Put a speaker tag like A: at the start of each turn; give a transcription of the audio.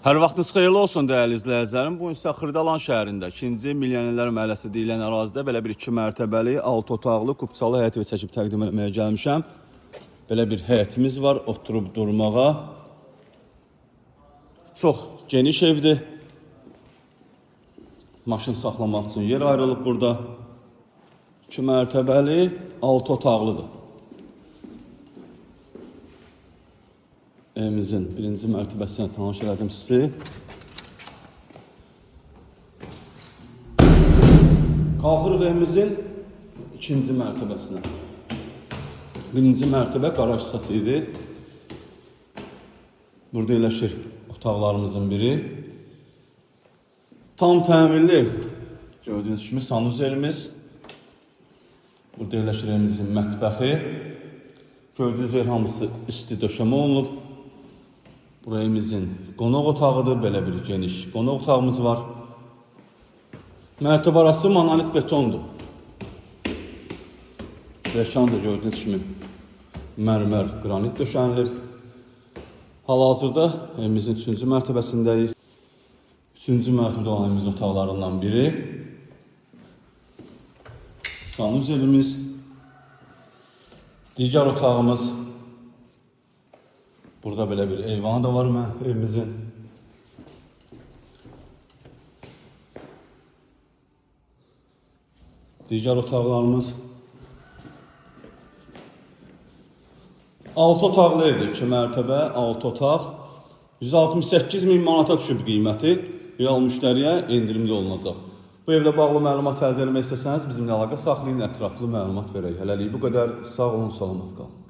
A: Hər vaxtınız xeyirli olsun dəyərli izləyicilərim. Bu gün isə Xırdalan şəhərində 2-ci Milyonərlər məhəlləsi deyilən ərazidə belə bir 2 mərtəbəli, 6 otaqlı, kupçalı həyət evi çəkib təqdim etməyə gəlmişəm. Belə bir həyətimiz var oturub durmağa. Çox geniş evdir. Maşın saxlamaq üçün yer ayrılıb burada. 2 mərtəbəli, 6 otaqlıdır. Evimizin birinci mərtəbəsinə tanış elədim sizi. Qalxırıq evimizin ikinci mərtəbəsinə. Birinci mərtəbə qaraj hissəsi idi. Burada yerləşir otaqlarımızın biri. Tam təmirli ev. Gördüyünüz kimi sanuzelimiz. Burada yerləşir evimizin mətbəxi. Gördüyünüz yer hamısı isti döşəmə olunub. Bura evimizin qonaq otağıdır. Belə bir geniş qonaq otağımız var. Mərtəbə arası monolit betondur. Pləkan da gördüyünüz kimi mərmər, qranit döşənilib. Hal-hazırda evimizin üçüncü mərtəbəsindəyik. Üçüncü mərtəbədə olan evimizin otaqlarından biri. Sanuzelimiz. Digər otağımız. Burada belə bir eyvanı da var evimizin. Digər otaqlarımız. 6 otaqlı evdir, 2 mərtəbə, 6 otaq. 168 min manata düşüb qiyməti. Real müştəriyə endirimli olunacaq. Bu evlə bağlı məlumat əldə etmək istəsəniz bizimlə əlaqə saxlayın, ətraflı məlumat verək. Hələlik bu qədər. Sağ olun, salamat qalın.